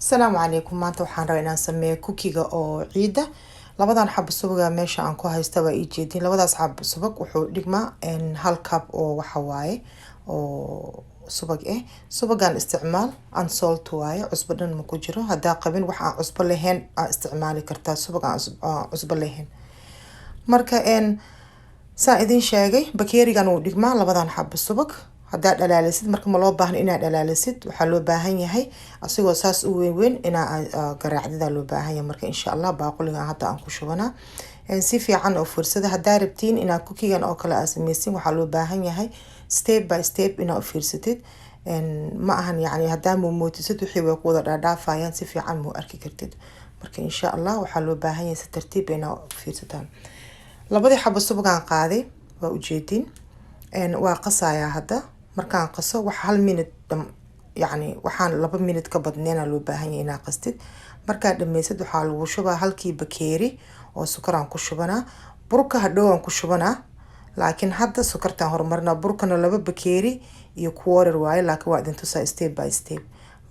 Asalaamu calaykum. Maanta waxaan rabaa inaan sameeyo cookie-ga oo ciida. Labadan xabo subaga meesha aan ku haysta waa ii jeedin. Labadaas xabo subag wuxuu dhigmaa hal cup oo waxa waaye oo subag ah. Subagan isticmaal unsalt waaye, cusbo dhan ma ku jiro. Haddaa qabin wax aan cusbo lahayn, aa isticmaali kartaa subag aan cusbo lahayn. Marka saan idin sheegay, bakeerigan wuu dhigmaa labadan xabo subag haddaa dhalaalisid. Marka ma loo baahno inaad dhalaalisid, waxaa loo baahan yahay asigoo saas u weyn weyn inaa garaacdidaa loo baahan yahay. Marka insha Allah baaquligan hadda aan ku shubanaa si fiican oo fursada. Haddaa rabtiin inaad cookie-gan oo kale aad sameysin, waxaa loo baahan yahay step by step inaad u fiirsatid. Ma ahan yacni haddaa muumootisid, wixii way ku wada dhaadhaafayaan, si fiican muu arki kartid. Marka insha Allah waxaa loo baahan yahay si tartiib inaad u fiirsataan. Labadii xabo subagaan qaaday waa ujeedin, waa qasayaa hadda. Markaan qaso, wax hal minute, yacni waxaan 2 minute ka badneena loo baahan yahay inaad qastid. Markaad dhameysid, waxaa lagu shubaa halkii bakeeri oo sukaraan ku shubanaa. Burka hadhow aan ku shubanaa, laakiin hadda sukartaan horumarinaa. Burkana 2 bakeeri iyo quarter waaye, laakiin waa idin tusaa step by step.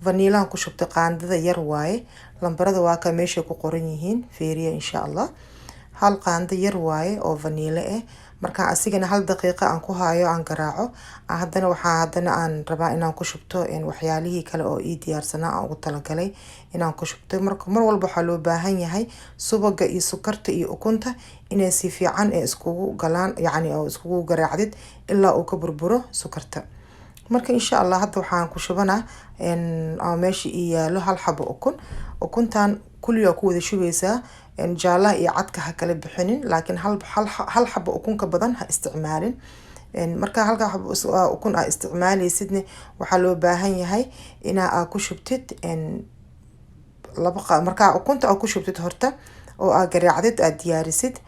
Vaniilaan ku shubtay, qaandada yar waaye. Lambarada waa ka meeshay ku qoran yihiin, feeriya insha Allah. Hal qaando yar waaye oo vaniilo ah. Markaan asigana hal daqiiqa aan ku haayo, aan garaaco, haddana waxaa haddana aan rabaa inaan ku shubto waxyaalihii kale oo ii diyaarsanaa aan ugu talagalay inaan ku shubto. Marka mar walba waxaa loo baahan yahay subaga iyo sukarta iyo ukunta inay si fiican ee iskugu galaan, yacni oo iskugu garaacdid ilaa uu ka burburo sukarta. Marka insha Allah hadda waxaan ku shubanaa meesha ii yaalo hal xabo ukun. Ukuntan kulligaa ku wada shubeysaa, jaalaha iyo cadka ha kala bixinin, laakiin hal xabo ukun ka badan ha isticmaalin. Marka halka xabo ukun aa isticmaaleysidne, waxaa loo baahan yahay inaa aa ku shubtid laba. Markaa ukunta aa ku shubtid horta oo aa garaacdid, aad diyaarisid,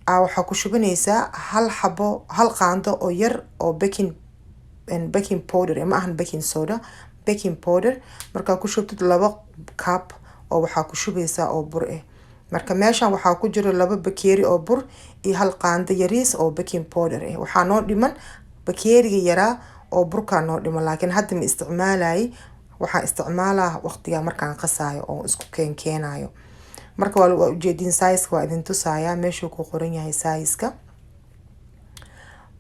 aa waxaa ku shubanaysaa hal xabo, hal qaando oo yar oo baking powder. Ma ahan baking soda, baking powder. Markaa ku shubtid, 2 cup oo waxaa ku shubaysaa oo bur ah. Marka meeshan waxaa ku jiro 2 bakeeri oo bur iyo hal qaando yariis oo baking powder ah. Waxaa noo dhiman bakeeriga yaraa oo burkaa noo dhiman, laakiin hadda ma isticmaalayay. Waxaan isticmaalaa waqtiga markaan qasaayo oo isku keenkeenayo. Marka waa ujeedin, size waa idin tusayaa meeshuu ku qoran yahay size-ka.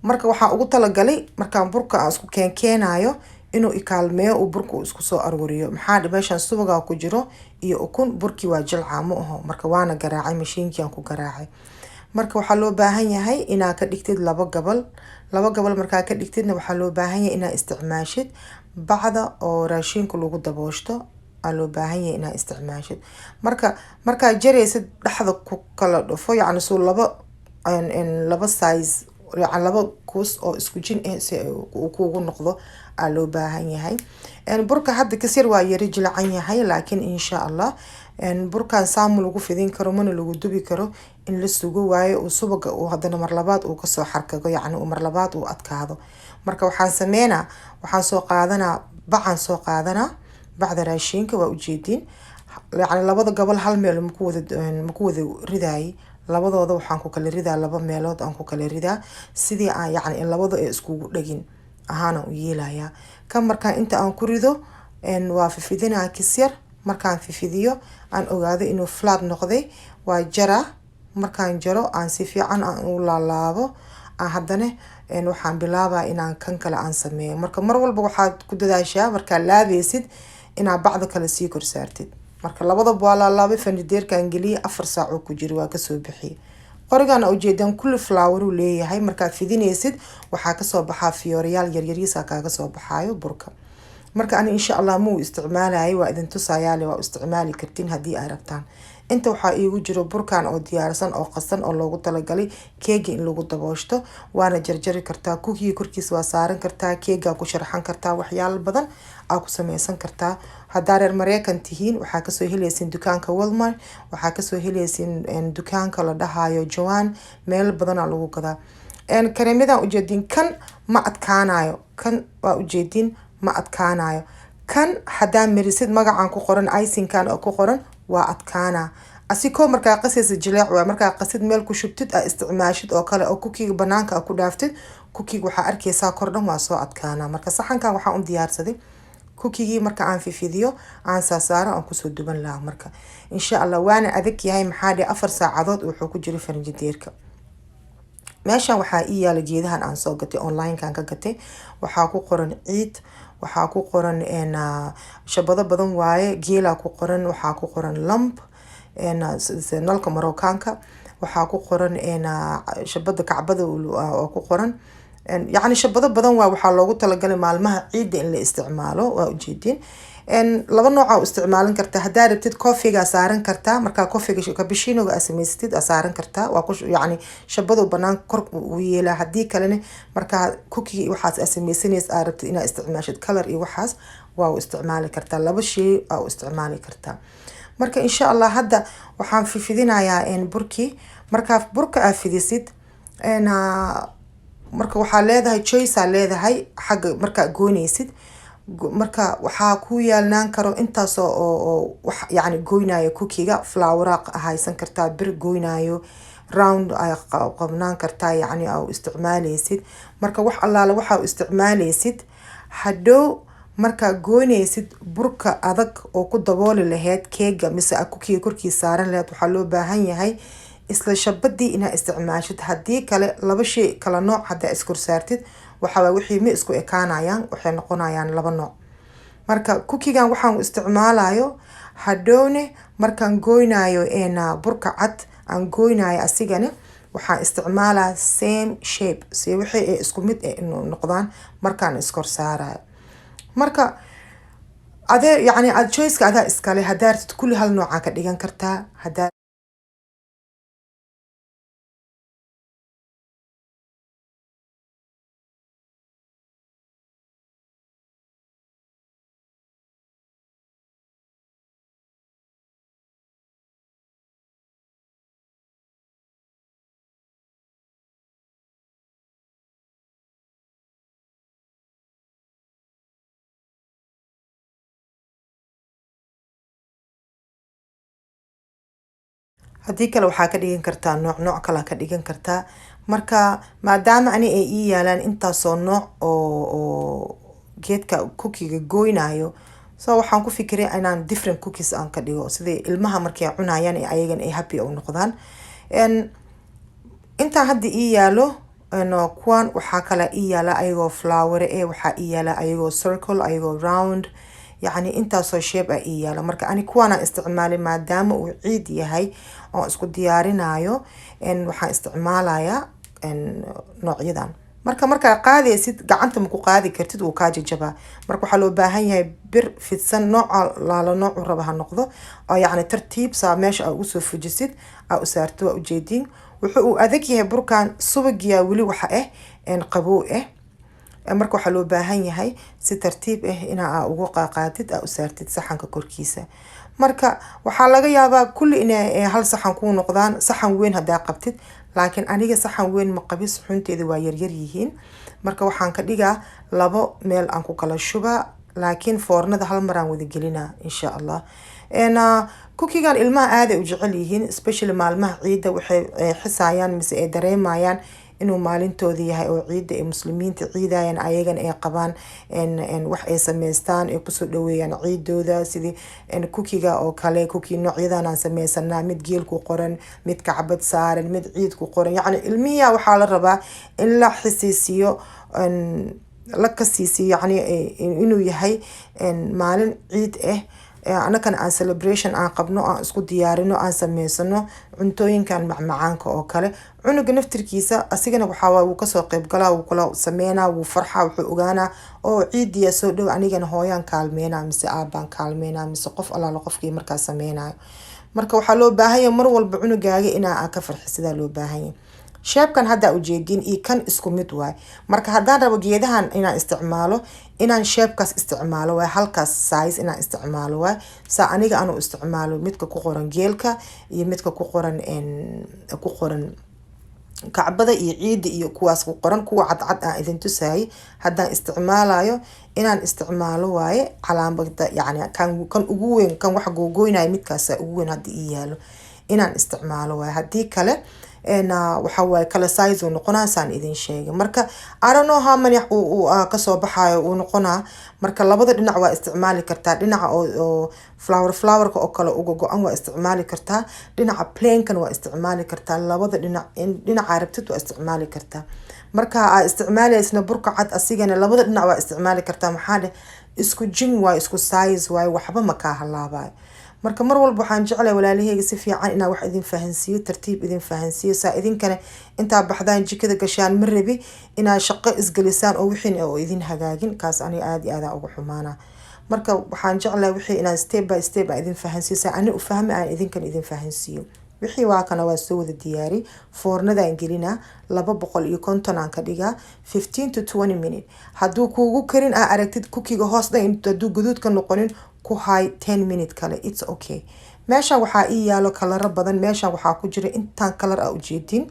Marka waxaan ugu talagalay markaan burka aan isku keenkeenayo inuu ikaalmeeyo, uu burka uu isku soo aruuriyo. Maxaa meeshaan subagaa ku jiro iyo ukun, burkii waa jilcaa, ma aho? Marka waana garaacay, mashiinkii aan ku garaacay. Marka waxaa loo baahan yahay inaad ka dhigtid laba gabal. Laba gabal markaa ka dhigtidna, waxaa loo baahan yahay inaad isticmaashid bacda oo raashinka lagu dabooshto aa loo baahan yahay inaad isticmaashid. Marka markaad jaraysid, dhexda ku kala dhufo, yacni suu laba size, yacni laba kuus oo isku jin ah si uu kugu noqdo aa loo baahan yahay. Burka hadda kasir waa yari jilacan yahay, laakiin insha Allah burkan saamu lagu fidin karo, mana lagu dubi karo. In la sugo waayo uu subaga uu haddana mar labaad uu kasoo xarkago, yacni uu mar labaad uu adkaado. Marka waxaan sameynaa, waxaan soo qaadanaa bacaan, soo qaadanaa bacda raashinka, waa ujeediin. Yacni labada gobol hal meel maku wada ridaayay. Labadooda waxaan ku kala ridaa laba meelood aan ku kala ridaa, sidii aan yacni in labada ay iskugu dhegin ahaana u yeelayaa. Kan markaan inta aan ku rido, waa fifidinaa kisyar. Markaan fifidiyo, aan ogaado inuu flat noqday, waa jaraa. Markaan jaro, aan si fiican aan u laalaabo, aan haddana waxaan bilaabaa inaan kan kale aan sameeyo. Marka mar walba waxaad ku dadaashaa markaad laabaysid inaad bacda kale sii kor saartid. Marka labadaba waa laalaabay, fanideerkan geliyay, 4 saac oo ku jira waa kasoo bixiyay. Qorigan ujeedaan kulli flower uu leeyahay. Markaad fidinaysid, waxaa kasoo baxaa fiyoorayaal yaryariisa kaaga soo baxaayo burka. Marka ani insha Allah ma uu isticmaalayay, waa idin tusayaale. Waa isticmaali kartiin haddii ay rabtaan. Inta waxaa iigu jiro burkan oo diyaarsan oo qasan oo loogu talagalay keega in lagu dabooshto. Waana jarjari kartaa, cookie korkiisa waa saaran kartaa, keegaa ku sharxan kartaa, waxyaalo badan aa ku sameysan kartaa. Haddaa reer Mareykan tihiin, waxaa kasoo helaysiin dukaanka Walmart, waxaa kasoo helaysiin dukaanka la dhahayo Joann, meel badanaa lagu gadaa. Kareemyadan ujeedin, kan ma adkaanayo, kan waa ujeedin, ma adkaanayo. Kan haddaa marisid magacan ku qoran, icing-kan oo ku qoran, waa adkaanaa. Asikoo markaa qasaysa jileec waay. Markaa qasid, meel ku shubtid, aa isticmaashid oo kale, oo cookie-ga banaanka aa ku dhaaftid, cookie-ga waxaa arkaysaa kor dhan waa soo adkaanaa. Marka saxankan waxaan u diyaarsaday cookie-ga. Cookie-gii marka aan fifidiyo, aan saasaaro, aan kusoo duban lahaa. Marka insha Allah waana adag yahay. Maxaa dhe, 4 saacadood wuxuu ku jiray farinjideerka. Meeshan waxaa ii yaala geedahan aan soo gatay, online-kan ka gatay. Waxaa ku qoran ciid, waxaa ku qoran shabado badan waaye. Geelaa ku qoran, waxaa ku qoran lamp, nalka Marookaanka, waxaa ku qoran shabada Kacbada oo ku qoran. Yacni shabado badan waa. Waxaa loogu talagalay maalmaha ciidda in la isticmaalo. Waa ujeedin, laba nooca u isticmaalin kartaa. Haddaa rabtid, coffee-gaa saaran kartaa. Markaa coffee-ga, cappuccino-ga aa samaysatid, aa saaran kartaa. Waa ku yacni shabadu banaan kor u yeelaa. Haddii kalena, markaa cookie waxaas aa sameysanaysa, aa rabtid inaa isticmaashid color iyo waxaas, waa u isticmaali kartaa. Laba shay aa u isticmaali kartaa. Marka insha Allah hadda waxaan fifidinayaa burkii. Markaa burka aa fidisid, marka waxaa leedahay choice aa leedahay xagga markaa goynaysid. Marka waxaa ku yaalnaan karo intaasoo oo wax yacni goynayo cookie-ga. Flower haysan kartaa, bir goynayo, round ay qabnaan kartaa, yacni aa u isticmaaleysid. Marka wax allaale waxaa u isticmaaleysid, hadhow markaa goynaysid burka adag oo ku dabooli lahayd keega mise aa cookie-ga korkiisa saaran lahayd, waxaa loo baahan yahay isla shabadii inaa isticmaashid. Haddii kale, laba shay kala nooc haddaa iskor saartid, waxaa wixii ma isku ekaanayaan, waxay noqonayaan laba nooc. Marka cookie-gan waxaan u isticmaalayo, hadhowne markaan goynayo burka cad aan goynayo, asigana waxaan isticmaalaa same shape, si wixii ay isku mid noqdaan markaan iskor saarayo. Marka adee yacni aad choice-ka adaa iskale. Haddaa rabtid, kulli hal noocaa ka dhigan kartaa. Haddaa haddii kale, waxaa ka dhigan kartaa nooc nooc kalaa ka dhigan kartaa. Marka maadaama ani ay ii yaalaan intaasoo nooc oo geedka cookie-ga goynayo, so waxaan ku fikiray inaan different cookies aan ka dhigo, sidai ilmaha markay cunayaan ee ayagan ay happy u noqdaan. Intaan hadda ii yaalo kuwan, waxaa kale ii yaala ayagoo flower waxaa ii yaala ayagoo circle, ayagoo round, yacni intaasoo shape ah ii yaala. Marka ani kuwaanaan isticmaalay maadaama uu ciid yahay oon isku diyaarinayo. Waxaan isticmaalayaa noocyadan. Marka markaa qaadaysid, gacanta ma ku qaadi kartid, wuu kaa jajabaa. Marka waxaa loo baahan yahay bir fidsan, nooca laala noocu raba ha noqdo, oo yacni tartiib saa meesha aa ugu soo fujisid, aa u saarto. Waa ujeediin, wuxuu uu adag yahay burkan, subagiyaa weli waxa ah qabow ah. Marka waxaa loo baahan yahay si tartiib ah inaa aa ugu qaaqaadid, aa u saartid saxanka korkiisa. Marka waxaa laga yaabaa kulli inay hal saxan kuu noqdaan, saxan weyn haddaa qabtid, laakiin aniga saxan weyn ma qabis, xunteeda waa yaryar yihiin. Marka waxaan ka dhigaa labo meel aan ku kala shubaa, laakiin foornada hal maraan wada gelinaa insha Allah. Cookie-gan ilmaha aaday u jecel yihiin, especially maalmaha ciidda. Waxay xisayaan mise ay dareemayaan inuu maalintooda yahay oo ciidda ay Muslimiinta ciidayaan, ayagana ay qabaan wax ay sameystaan, ay kusoo dhaweeyaan ciidooda, sidii cookie-ga oo kale. Cookie noocyadan aan sameysanaa, mid geel ku qoran, mid kacbad saaran, mid ciid ku qoran. Yacni ilmihiya waxaa la rabaa in la xisiisiyo, la kasiisiyo, yacni inuu yahay maalin ciid ah, annagana aan celebration aan qabno, aan isku diyaarino, aan sameysano cuntooyinkan macmacaanka oo kale. Cunuga naftirkiisa asigana waxaa waay wuu kasoo qeyb galaa, wuu kula sameynaa, wuu farxaa, wuxuu ogaanaa oo ciidiyaa soo dhow, anigana hooyaan kaalmeynaa mise aabaan kaalmeynaa mise qof allaala qofkii markaa sameynayo. Marka waxaa loo baahan yahay mar walba cunugaaga inaa ka farxisidaa loo baahan yahay. Shape-kan haddaa ujeedin iyo kan isku mid waay. Marka haddaan rabo geedahan inaan isticmaalo, inaan shape-kaas isticmaalo waay, halkaas size inaan isticmaalo waay. Saa aniga anu isticmaalo midka ku qoran geelka iyo midka ku qoran Kacbada iyo ciida iyo kuwaas ku qoran, kuwa cadcad aan idin tusayay. Haddaan isticmaalayo, inaan isticmaalo waaye calaamada, yacni kan ugu weyn, kan wax googoynaya, midkaasa ugu weyn hadda ii yaalo, inaan isticmaalo waaye. Haddii kale Waxa waaye kala size uu noqonaa, saan idin sheegay. Marka I don't know how many uu kasoo baxayo uu noqonaa. Marka labada dhinac waa isticmaali kartaa. Dhinaca oo flower flowerka oo kale uga go-an waa isticmaali kartaa, dhinaca plainkan waa isticmaali kartaa. Labada dhinac, dhinaca rabtid waa isticmaali kartaa. Marka aa isticmaalaysna burka cad, asigana labada dhinac waa isticmaali kartaa. Maxaa dheh, isku jin waay, isku size waay, waxba ma kaa halaabayo. Marka mar walba waxaan jeclahay, walaalaheyga, si fiican inaan wax idin fahansiiyo, tartiib idin fahansiiyo, saa idinkana intaa baxdaan jikada gashaan. Ma rabi inaad shaqo isgelisaan oo wixiin oo idin hagaagin. Kaas aniga aada iyo aada uga xumaana. Marka waxaan jeclahay wixii inaan step by step aan idin fahansiiyo, saa ani u fahmi aan idinkan idin fahansiiyo. Wixii waa kana, waa soo wada diyaari. Foornadaan gelinaa, 250 aan ka dhigaa, 15 to 20 minute. Hadduu kuugu karin, aa aragtid cookiega hoos dhan hadduu guduud ka noqonin, ku hay 10 minute kale, it's okay. Meeshan waxaa ii yaalo kalaro badan. Meeshan waxaa ku jira intaan kalar aa ujeedin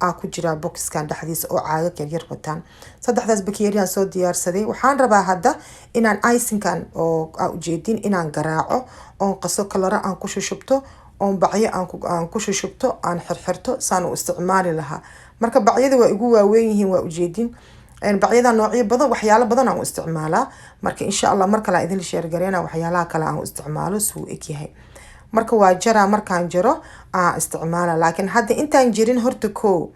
aa ku jiraa boxkan dhexdiisa oo caagag yaryar wataan. Saddexdaas bakeeriyaan soo diyaarsaday. Waxaan rabaa hadda inaan icingkan oo aa ujeedin inaan garaaco oon qaso, kalaro aan ku shushubto, oon bacyo aan ku shushubto, aan xirxirto saan u isticmaali lahaa. Marka bacyada waa igu waaweyn yihiin, waa ujeedin. Bacyada noocyo badan, waxyaalo badan aan u isticmaalaa. Marka insha Allah mar kale aan idin share gareyna waxyaalaha kale aan u isticmaalo suu egyahay. Marka waa jaraa, markaan jaro aan isticmaala. Laakiin hadda intaan jirin horta ko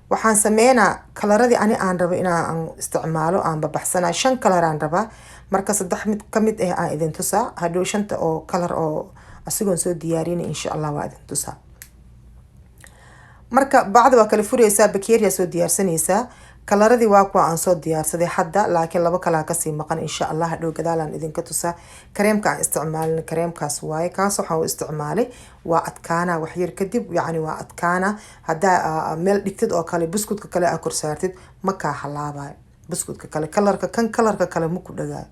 waxaan sameynaa kalaradii ani aan rabo inaan isticmaalo aan babaxsanaa. Shan kalar aan rabaa. Marka saddex mid kamid ah aan idin tusaa. Hadhow shanta oo kalar oo asigoon soo diyaarina insha Allah waa idin tusaa. Marka bacda waa kala fureysaa, bakeeriyaa soo diyaarsanaysaa. Kalaradii waa kuwa aan soo diyaarsaday hadda, laakiin laba kalaa kasii maqan. Insha Allah hadhow gadaalaan idinka tusaa. Kareemka aan isticmaalin kareemkaas waaye. Kaas waxaan u isticmaalay waa adkaana waxyar kadib, yacni waa adkaana. Haddaa meel dhigtid oo kale, buskutka kale aa korsaartid, ma kaa halaabayo buskutka kale. Kalarka kan kalarka kale ma ku dhagaayo.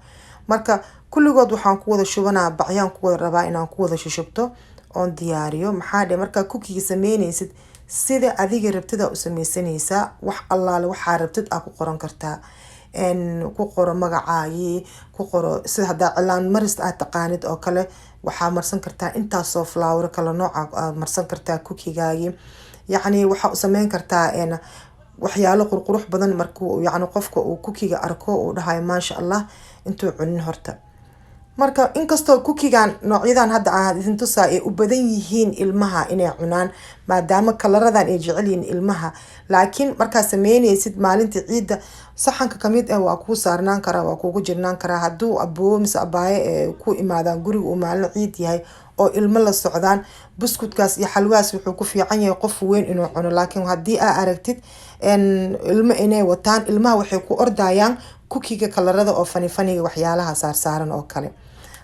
Marka kulligood waxaan ku wada shubanaa bacyaan ku wada rabaa inaan ku wada shushubto oon diyaariyo. Maxaa dhe, markaa cookiega sameynaysid, sida adiga rabtida u sameysanaysaa. Wax allaale waxaa rabtid aa ku qoran kartaa. Ku qoro magacaagii, ku qoro sida haddaa cilaan maris aad taqaanid oo kale, waxaa marsan kartaa intaasoo flower kala nooca aad marsan kartaa cookiegaagii. Yacni waxaa u sameyn kartaa waxyaalo qurqurux badan. Markuu yacni qofka uu cookiega arko, uu dhahayo "Maasha Allah" intuu cunin horta. Marka inkastoo cookiegan noocyadan hadda aan idin tusaa ay u badan yihiin ilmaha inay cunaan, maadaama kalaradan ay jecel yihiin ilmaha, laakiin markaad sameynaysid maalinta ciidda, saxanka kamid ah waa kuu saarnaan karaa, waa kugu jirnaan karaa. Hadduu aboowo mise abaaye ee ku imaadaan guriga uu maalin ciid yahay oo ilmo la socdaan, buskudkaas iyo xalwahaas wuxuu ku fiican yahay qof weyn inuu cuno. Laakiin haddii aa aragtid ilmo inay wataan, ilmaha waxay ku ordayaan cookiega kalarada oo fani faniga waxyaalaha saarsaaran oo kale.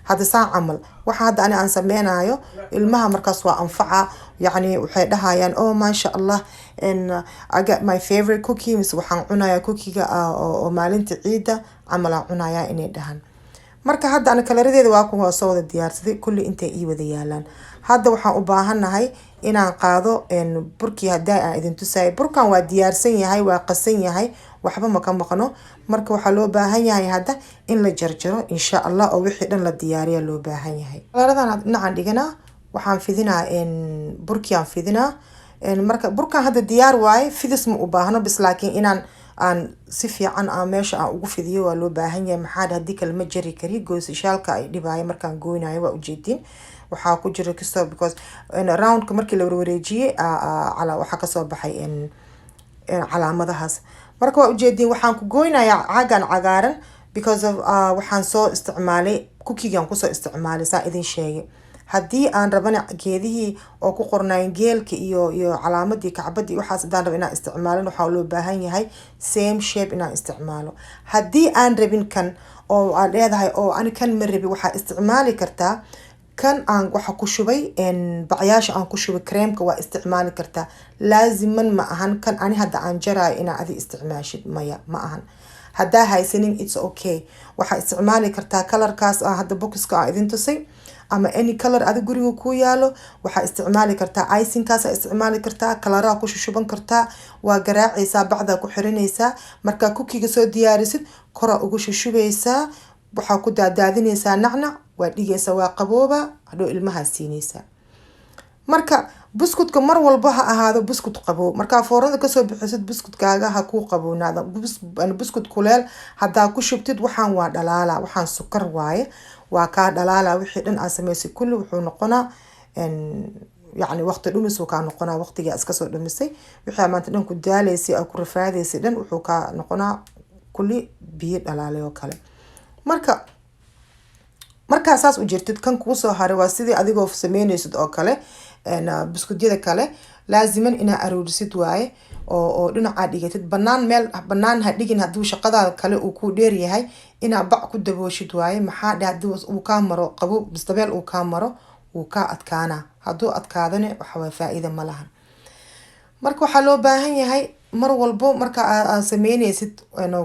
Hadda saa camal waxa hadda ani aan sameynayo, ilmaha markaas waa anfaca. Yacni waxay dhahayaan, "Oh, maasha Allah, I got my favorite cookie," mise "Waxaan cunayaa cookiega oo maalinta ciidda camal aan cunayaa," inay dhahaan. Marka hadda ana kalaradeeda waa kuwa soo wada diyaarsaday, kulli intay ii wada yaalaan. Hadda waxaan u baahanahay inaan qaado burkii hadaa aan idin tusayay. Burkan waa diyaarsan yahay, waa qasan yahay, waxba ma ka maqno. Marka waxaa loo baahan yahay hadda in la jarjaro insha Allah, oo wixii dhan la diyaariya loo baahan yahay. Kalaradan dhinacan dhiganaa, waxaan fidinaa burkii aan fidinaa. Marka burkan hadda diyaar waaye, fidis ma u baahno bis, laakiin inaan aan si fiican aan meesha aan ugu fidiyo waa loo baahan yahay. Maxaa haddii kale ma jari kari, goosashaalka ay dhibaayo markaan goynayo. Waa ujeedin, waxaa ku jira kasto, because roundka markii la warwareejiyey waxaa kasoo baxay calaamadahaas. Marka waa ujeedin, waxaan ku goynayaa caagan cagaaran because of waxaan soo isticmaalay cookiegan kusoo isticmaalay, saa idin sheegay. Haddii aan rabana geedihii oo ku qornayn geelka iyo calaamadii kacbadii waxaas haddaan rabo inaan isticmaalin, waxaa loo baahan yahay same shape inaan isticmaalo. Haddii aan rabin kan oo aad leedahay oo ani kan ma rabi, waxaa isticmaali kartaa kan aan waxa ku shubay, bacyaasha aan ku shubay creamka waa isticmaali kartaa. Laaziman ma ahan kan ani hadda aan jaraayo inaa adi isticmaashid, maya, ma ahan. Haddaa haysanin, it's okay, waxaa isticmaali kartaa kalarkaas ah hadda boxka aan idin tusay, ama any color adi guriga ku yaalo waxaa isticmaali kartaa. Icingkaas isticmaali kartaa, kalaraha ku shushuban kartaa, waa garaacaysaa, bacdaa ku xiranaysaa. Markaa cookiega soo diyaarisid, koraa ugu shushubaysaa, waxaa ku daadaadinaysaa nacnac, waa dhigaysaa, waa qabooba, hadhow ilmahaa siinaysaa. Marka buskutka mar walba ha ahaado buskut qabow. Markaa foornada kasoo bixisid, buskutkaaga ha kuu qabownaado. Buskut kuleel haddaa ku shubtid, waxaan waa dhalaala, waxaan sukar waaye, waa kaa dhalaala. Wixii dhan aad samaysay kulli wuxuu noqonaa, yacni, waqti dhumis uu kaa noqonaa. Waqtigaa iska soo dhumisay, wixii maanta dhan ku daaleysay oo ku rafaadaysay dhan, wuxuu kaa noqonaa kulli biyo dhalaalay oo kale. Marka markaa saas u jirtid, kan kuu soo haray waa sidii adigoo sameynaysid oo kale buskutyada kale. Laaziman inaa aroorisid waaye oo dhinacaa dhigatid banaan. Meel banaan ha dhigin. Hadduu shaqadaada kale uu ku dheer yahay, inaa bac ku dabooshid waaye. Maxaa dhe, hadii uu kaa maro qabow, bisdabeel uu kaa maro, wuu kaa adkaanaa. Hadduu adkaadana, waxawaa faa-iida ma lahan. Marka waxaa loo baahan yahay mar walbo marka aad sameyneysid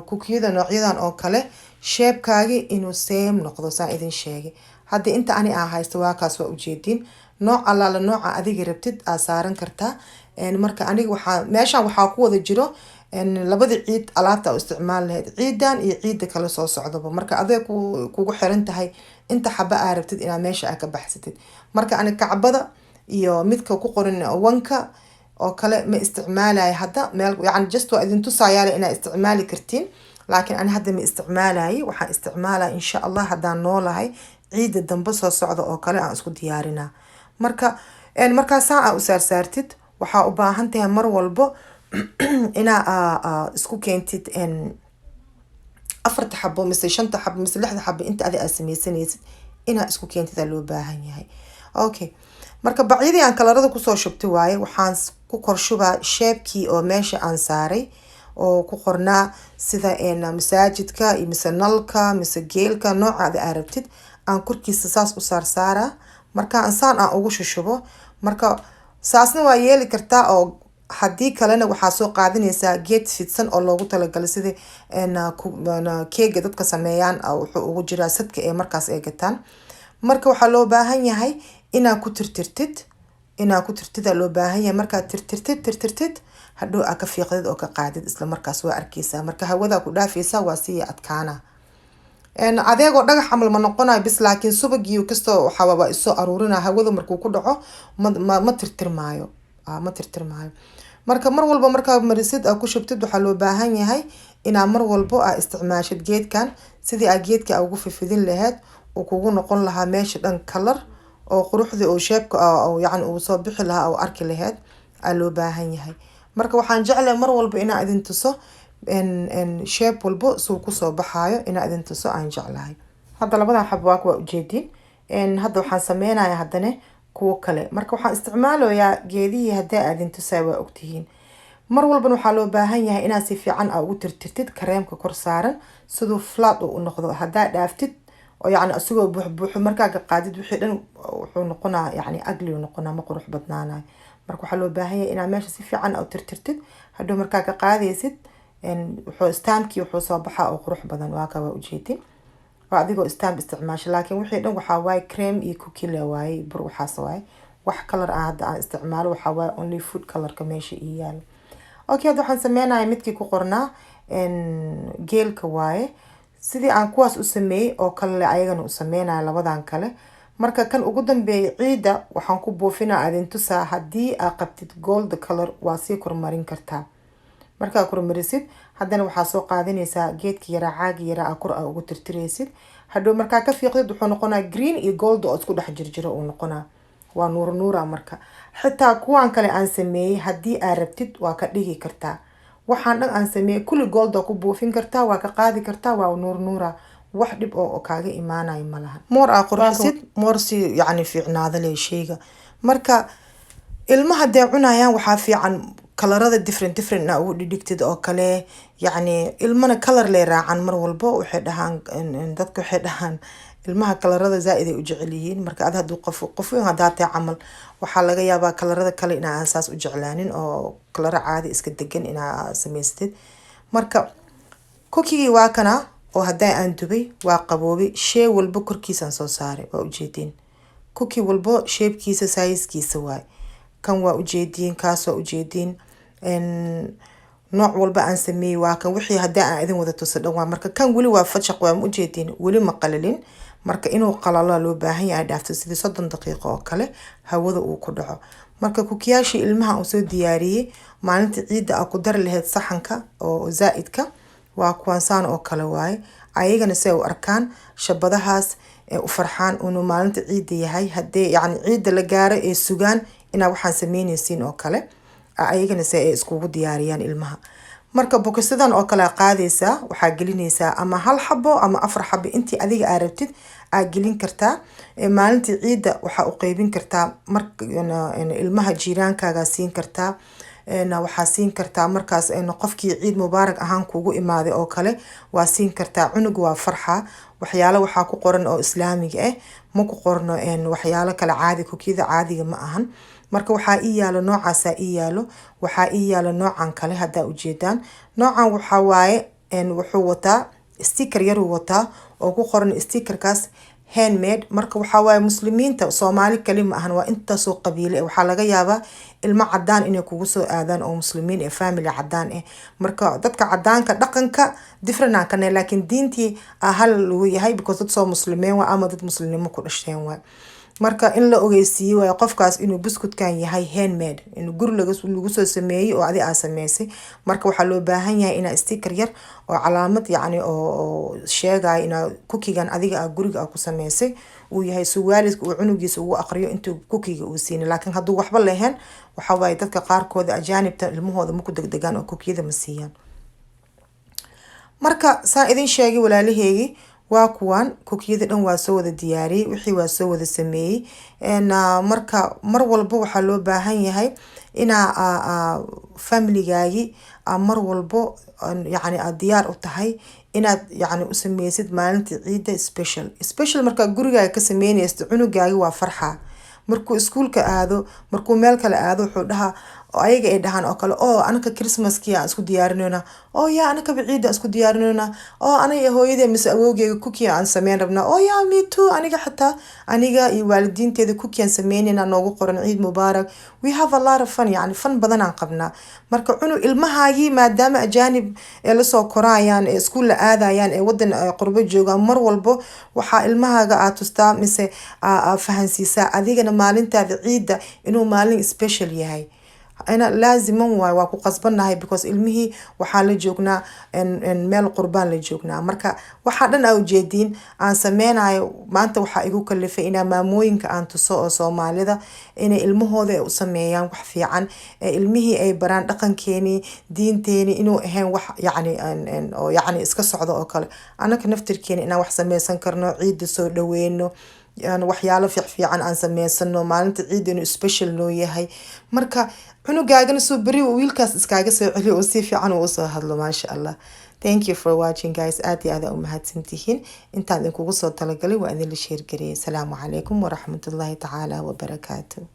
cookiyada noocyadan oo kale, shape-kaagi inuu same noqdo, saan idin sheegay. Hadda inta ani aa haysto waa kaas, waa ujeedin. Nooc allaala nooca adiga rabtid aa saaran kartaa. Marka aniga waxaa meeshan waxaa ku wada jiro labada ciid alaabta u isticmaali lahayd, ciidan iyo ciida kale soo socdaba. Marka adeeg kugu xiran tahay inta xaba aa rabtid inaad meesha aa ka baxsatid. Marka ani Kacbada iyo midka ku qoran wanka oo kale ma isticmaalayo hadda. Meel, yani, just waa idin tusayaale inaad isticmaali kartiin, laakiin ani hadda ma isticmaalayo. Waxaan isticmaalaya, insha Allah, haddaan noolahay, ciida dambe soo socda oo kale aan isku diyaarinaa. Marka markaa saa aa u saarsaartid, waxaa u baahan tahay mar walbo inaa isku keentid afarta xabo mise shanta xabo mise lixda xabo inta adi aad sameysanaysid, inaa isku keentid aa loo baahan yahay. Okay, marka bacyadii aan colorada kusoo shubtay waaye. Waxaan ku korshubaa shape-kii oo meesha aan saaray oo ku qornaa, sida masaajidka iyo mise nalka mise geelka, noocaada aa rabtid, aan korkiisa saas u saarsaaraa. Marka saan aan ugu shushubo, marka saasna waa yeeli kartaa, oo haddii kalena waxaa soo qaadanaysaa geed fidsan oo loogu talagalay sidii keega dadka sameeyaan. Wuxuu ugu jiraa sadka ee markaas ay gataan. Marka waxaa loo baahan yahay inaa ku tirtirtid, inaa ku tirtida loo baahan yahay. Markaad tirtirtid tirtirtid, hadhow aa ka fiiqdid oo ka qaadid, isla markaas waa arkeysaa. Marka hawadaa ku dhaafeysaa, waa sii adkaana. Adeegoo dhagax camal ma noqonayo bis, laakiin subagii kastoo waxaa waa isoo aruurina. Hawada markuu ku dhaco, ma tirtirmaayo, ma tirtirmaayo. Marka mar walba markaa marisid, aa ku shubtid, waxaa loo baahan yahay inaa mar walbo aa isticmaashid geedkan, sidii aa geedka aa ugu fifidin lahayd, uu kugu noqon lahaa meesha dhan color oo quruxdii oo shape-ka, yacni, uu soo bixi lahaa oo arki lahayd aa loo baahan yahay. Marka waxaan jeclahay mar walba inaa idin tuso shape walbo suu kusoo baxaayo, inaa idin tuso aan jeclahay. Hadda labadan xabo waa ujeedin. Hadda waxaan sameynayaa haddana kuwo kale. Marka waxaan isticmaalayaa geedihii haddaa aadin tusaay, waa ogtihiin. Mar walbana waxaa loo baahan yahay inaad si fiican aa ugu tirtirtid kareemka kor saaran, siduu flat uu u noqdo. Haddaa dhaaftid oo, yacni, isagoo buux buuxo markaa ka qaadid, wixii dhan wuxuu noqonaa, yacni, ugly uu noqonaa, ma qurux badnaanayo. Marka waxaa loo baahan yahay inaad meesha si fiican aa u tirtirtid. Hadhow markaa ka qaadaysid, wuxuu stampkii wuxuu soo baxaa oo qurux badan. Waa ka, waa ujeedin, waa adigoo stamp isticmaasha, laakiin wixii dhan waxaa waaye cream iyo cookie le waaye, bur waxaas waaye. Wax color ah hadda aan isticmaalo waxaa waaye only food colorka meesha ii yaalo. Okay, hadda waxaan sameynaya midkii ku qornaa geelka waaye. Sidii aan kuwaas u sameeyey oo kale ayagana u sameynaya labadan kale. Marka kan ugu dambeeya ciida waxaan ku buufinaa, adin tusaa. Haddii aa qabtid gold color, waa sii kormarin kartaa. Markaa kormarisid, haddana waxaa soo qaadanaysaa geedka yaraa, caagi yaraa, aa kor aa ugu tirtiraysid. Hadhow markaa ka fiiqdid, wuxuu noqonaa green iyo gold oo isku dhex jirjiro uu noqonaa, waa nuur nuura. Marka xitaa kuwaan kale aan sameeyey, haddii aa rabtid, waa ka dhigi kartaa. Waxaan dhan aan sameeyey kulli gold aa ku buufin kartaa, waa ka qaadi kartaa, waa nuur nuura. Wax dhib oo kaaga imaanayo malaha. More aa qurxisid, more si, yacni, fiicnaada leh sheyga. Marka ilmaha hadee cunayaan, waxaa fiican colorada different different inaa ugu dhigdhigtid oo kale. Yacni, ilmana color lay raacan mar walbo. Waxay dhahaan dadka, waxay dhahaan ilmaha colorada zaaid ay u jecel yihiin. Marka ad haduu qof weyn hadaa tahay camal, waxaa laga yaabaa colorada kale inaa saas u jeclaanin oo coloro caadi iska degan inaa samaysatid. Marka cookigii waa kana oo haddaa aan dubay, waa qaboobay. Shay walbo korkiisaan soo saaray, waa ujeediin. Cookie walbo shapekiisa, sizekiisa waay. Kan waa ujeediin, kaas waa ujeediin. Nooc walba aan sameeyey waa kan. Wixii haddii aan idin wada tuso dhan waa. Marka kan weli waa fashaq, waa ma ujeediin, weli ma qalalin. Marka inuu qalalo loo baahan yahay, dhaafto sidii 30 daqiiqo oo kale hawada uu ku dhaco. Marka kukiyaashii ilmaha uu soo diyaariyey maalinta ciidda aa ku dari lahayd saxanka oo zaa'idka waa kuwaan, saan oo kale waaye. Ayagana si ay u arkaan shabadahaas ee u farxaan inuu maalinta ciidda yahay, haddii yacni ciidda la gaaro ee sugaan inaa waxaan sameynaysiin oo kale, ayagana si ay iskugu diyaariyaan ilmaha. Marka bokisidan oo kale aa qaadaysaa, waxaa gelinaysaa ama hal xabo ama afar xabo, intii adiga aa rabtid aa gelin kartaa. Maalintii ciidda waxaa u qeybin kartaa mar ilmaha jiiraankaagaa siin kartaa, waxaa siin kartaa markaas qofkii ciid mubaarak ahaan kugu imaaday oo kale waa siin kartaa. Cunug waa farxa. Waxyaalo waxaa ku qoran oo islaamiga ah, ma ku qorno waxyaalo kale, caadi kukiyada caadiga ma ahan. Marka waxaa ii yaalo noocaasaa ii yaalo, waxaa ii yaalo noocan kale. Haddaa ujeedaan, noocan waxaa waaye wuxuu wataa sticker yaruu wataa oo ku qoran stickerkaas "handmade". Marka waxaa waaye muslimiinta Soomaali kali ma ahan, waa intaasoo qabiile. Waxaa laga yaabaa ilmo cadaan inay kugu soo aadaan oo muslimiin ee family cadaan ah. Marka dadka cadaanka dhaqanka different aan kana, laakiin diintii aa hal lagu yahay, because dad soo muslimeen waa ama dad muslimnimo ku dhashteen waay. Marka in la ogeysiiye waayo qofkaas inuu buskutkan yahay handmade, inuu guri lagu soo sameeyey oo adi aa sameysay. Marka waxaa loo baahan yahay inaa sticker yar oo calaamad yacni oo sheegaya inaa cookie-gan adiga aa guriga aa ku sameysay uu yahay, si waalidka uu cunugiisa ugu aqriyo intuu cookie-ga uu siinin. Laakiin hadduu waxba lahayn, waxaa waaye dadka qaarkooda ajaanibta ilmahooda ma ku degdegaan oo cookie-yada ma siiyaan. Marka saan idin sheegay, walaalaheygii, waa kuwaan cookie-yada dhan, waa soo wada diyaariyey, wixii waa soo wada sameeyey. Marka mar walba waxaa loo baahan yahay inaa familigaagi mar walbo yacni aad diyaar u tahay inaad yacni u sameysid maalinta ciidda special. Special markaa gurigaaga ka sameynaysid, cunugaagi waa farxa. Markuu iskuulka aado, markuu meel kale aado, wuxuu dhahaa oo ayaga ay dhahaan oo kale, "Oo anaka Christmaskii aan isku diyaarinayna, oo yaa anakaba ciidda isku diyaarinayna, oo aniga hooyadee mise awowgeyga cookie aan sameyn rabnaa, oo yeah, me too, aniga xataa aniga iyo waalidiinteeda cookie aan sameynayna noogu qoran ciid mubaarak." We have a lot of fun, yani fun badan aan qabnaa. Marka cunug ilmahaagii maadaama ajaanib ee lasoo korayaan, ee iskuul la aadayaan, ee wadan qurbo joogaan, mar walbo waxaa ilmahaaga aad tustaa mise aa fahansiisaa adigana maalintaada ciidda inuu maalin special yahay. Ina laaziman waay, waa ku qasbannahay, because ilmihii waxaa la joognaa meel qurbaan la joognaa. Marka waxaa dhan aa ujeediin aan sameynayo maanta waxaa igu kalifay inaa maamooyinka aan tuso oo Soomaalida inay ilmahooda ay u sameeyaan wax fiican, ee ilmihii ay baraan dhaqankeeni, diinteeni, inuu ahayn wax yacni oo yacni iska socdo oo kale. Annaka naftirkeeni inaan wax sameysan karno, ciidda soo dhaweyno, yani waxyaalo fiican aan sameysano, maalinta ciidda inuu special noo yahay. Marka cunugaagana soo beri wiilkaas iskaaga soo celiyo oo si fiican uu usoo hadlo, maasha Allah. Thank you for watching, guys. Aad iyo aad aa u mahadsantihiin. Intaan idinkugu soo talagalay waa idinla share gareeyay. Asalaamu calaykum waraxmatullaahi tacaala wabarakaatu.